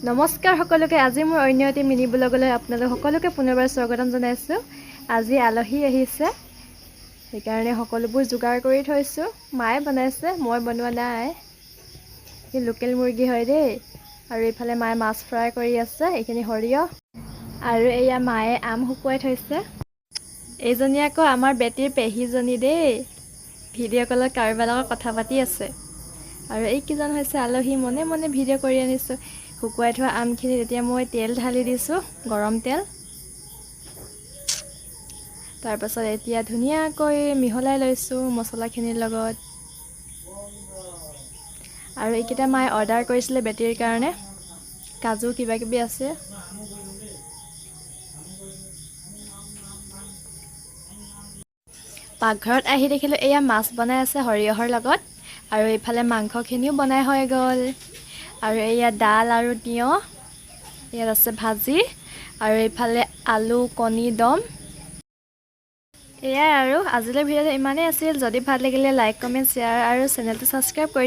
নমস্কাৰ সকলোকে। আজি মোৰ অন্য এটি মিনি ব্লগলৈ আপোনালোক সকলোকে পুনৰবাৰ স্বাগতম জনাইছোঁ। আজি আলহী আহিছে, সেইকাৰণে সকলোবোৰ যোগাৰ কৰি থৈছোঁ। মায়ে বনাইছে, মই বনোৱা নাই। এই লোকেল মুৰ্গী হয় দেই। আৰু এইফালে মায়ে মাছ ফ্ৰাই কৰি আছে। এইখিনি সৰিয়হ আৰু এয়া মায়ে আম শুকুৱাই থৈছে। এইজনী আকৌ আমাৰ বেটীৰ পেহীজনী দেই। ভিডিঅ' কলত কাৰোবাৰ লগত কথা পাতি আছে। আৰু এইকেইজন হৈছে আলহী। মনে মনে ভিডিঅ' কৰি আনিছোঁ। শুকুৱাই থোৱা আমখিনিত এতিয়া মই তেল ঢালি দিছোঁ, গৰম তেল। তাৰপাছত এতিয়া ধুনীয়াকৈ মিহলাই লৈছোঁ মছলাখিনিৰ লগত। আৰু এইকেইটা মায়ে অৰ্ডাৰ কৰিছিলে বেটীৰ কাৰণে। কাজু কিবা কিবি আছে। পাকঘৰত আহি দেখিলোঁ, এয়া মাছ বনাই আছে সৰিয়হৰ লগত আৰু এইফালে মাংসখিনিও বনাই হৈ গ'ল। আৰু এয়া দাল আৰু তিয়ঁহ ইয়াত আছে, ভাজি আৰু এইফালে আলু কণী দম। এয়াই আৰু আজিলৈ ভিডিঅ'টো ইমানেই আছিল। যদি ভাল লাগিলে লাইক, কমেণ্ট, শ্বেয়াৰ আৰু চেনেলটো ছাবস্ক্ৰাইব কৰি